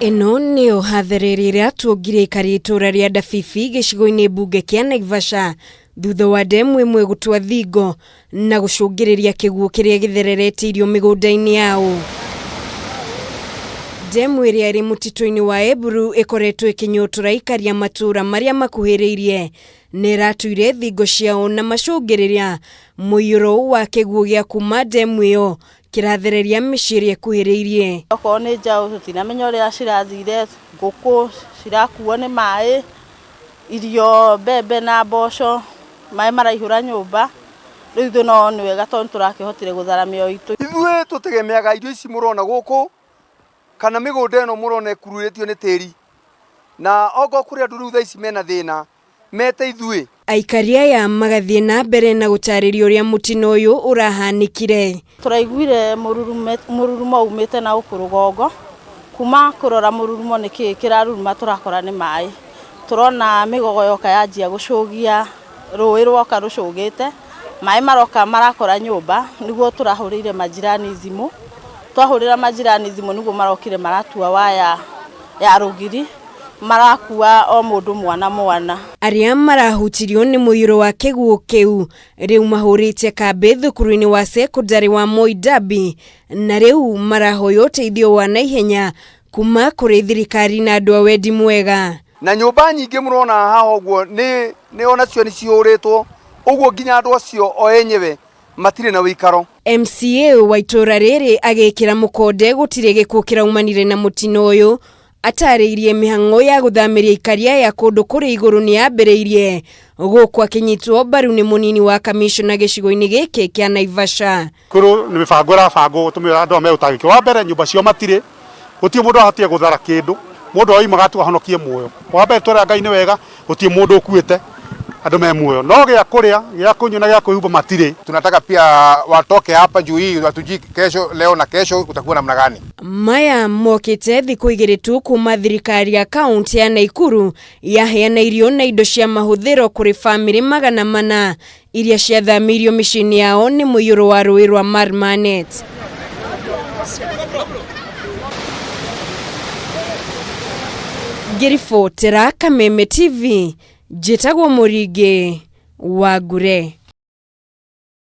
Ĩno nĩyo hathara ĩrĩa ĩratuongire aikari a itũra rĩa Ndabibi gĩcigo-inĩ mbunge kĩa Naivasha thutha wa ndemu ĩmwe gũtua thingo na gũcũngĩrĩria kĩguũ kĩrĩa gĩthereretie irio mĩgũnda-inĩ yao. Ndemu ĩrĩa ĩrĩ mũtitũ-inĩ wa Eburu ĩkoretwo ĩkĩnyotora aikari a matũũra marĩa makuhĩrĩirie na ĩratuire thingo ciao na macũngĩrĩria mũiyũro wa kĩguũ gĩa kuma ndemu ĩyo kĩrathereria mĩciĩ ĩrĩa ĩkuhĩrĩirie. Okorwo nĩ njaũ tũtinamenya ũrĩa cirathire, ngũkũ cirakuo nĩ maĩ, irio mbembe na mboco, maĩ maraihũra nyũmba, rĩu ithuĩ no nĩ wega tondũ nĩtũrakĩhotire gũthara mĩoyo itũ. Ithuĩ tũtegemeaga irio ici mũrona gũkũ kana mĩgũnda ĩno mũrona ĩkururĩtio nĩ tĩri, na okorwo kũrĩ andũ rĩu thaa ici mena thĩna mete ithuĩ. Aikari aya magathiĩ na mbere na gũtarĩria ũrĩa mũtino ũyũ ũrahanĩkire. Tũraiguire mũrurumo umĩte na gũkũ rũgongo, kuma kũrora mũrurumo nĩkĩ kĩraruruma tũrakora nĩ maĩ. Tũrona mĩgogo yoka yanjia gũcũgia, rũĩ rwoka rũcũgĩte, maĩ maroka marakora nyũmba, nĩguo tũrahũrĩire majirani thimũ, twahũrĩra majirani thimũ nĩguo marokire maratua waya ya rũgiri. Marakua o mũndũ mwana mwana. Arĩa marahutirio nĩ mũiyũro wa kĩguũ kĩu rĩu mahũrĩte kambĩ thukuru-inĩ wa cekondarĩ wa Moi Dabi na rĩu marahoya ũteithio wa naihenya kuma kũrĩ thirikari na andũ a wendi mwega. Na nyũmba nyingĩ mũrona haha ũguo nĩ nĩ onacio nĩ cihũrĩtwo ũguo nginya andũ acio o enyewe matirĩ na wĩikaro. MCA wa itũra rĩrĩ agĩkĩra mũkonde gũtirĩ gĩkuũ kĩraumanire na mũtino ũyũ. Atarĩirie mĩhang'o ya gũthamĩria aikari aya kũndũ kũrĩ igũrũ nĩ yambĩrĩirie gũkũ akĩnyitwo mbaru nĩ mũnini wa kamishona gĩcigo-inĩ gĩkĩ kĩa Naivasha. Kũrũ nĩ mĩbango ĩrabangwo gũtũmĩra andũ aya megũtangĩkĩra. Wa mbere nyũmba ciao matirĩ, gũtirĩ mũndũ ũrahotire gũthara kĩndũ, mũndũ oimaga tu ahonokie muoyo. Wa mbere twera Ngai nĩ wega, gũtirĩ mũndũ ũkuĩte, andũ me muoyo. No gĩa kũrĩa, gĩa kũnyua na gĩa kwĩhumba matirĩ. Tunataka pia watoke hapa juu hii hatujui kesho, leo na kesho kutakuwa namna gani. Maya mokĩte thikũ igĩrĩ tu kuma thirikari ya kaunti ya Naikuru yaheana irio na indo cia mahũthĩro kũrĩ bamĩrĩ 400 iria ciathamĩirio mĩciĩ-inĩ yao nĩ mũiyũro wa rũĩ rwa Marmanet. Ngĩribotera Kameme TV, njĩtagwo Mũringĩ wa Ngure.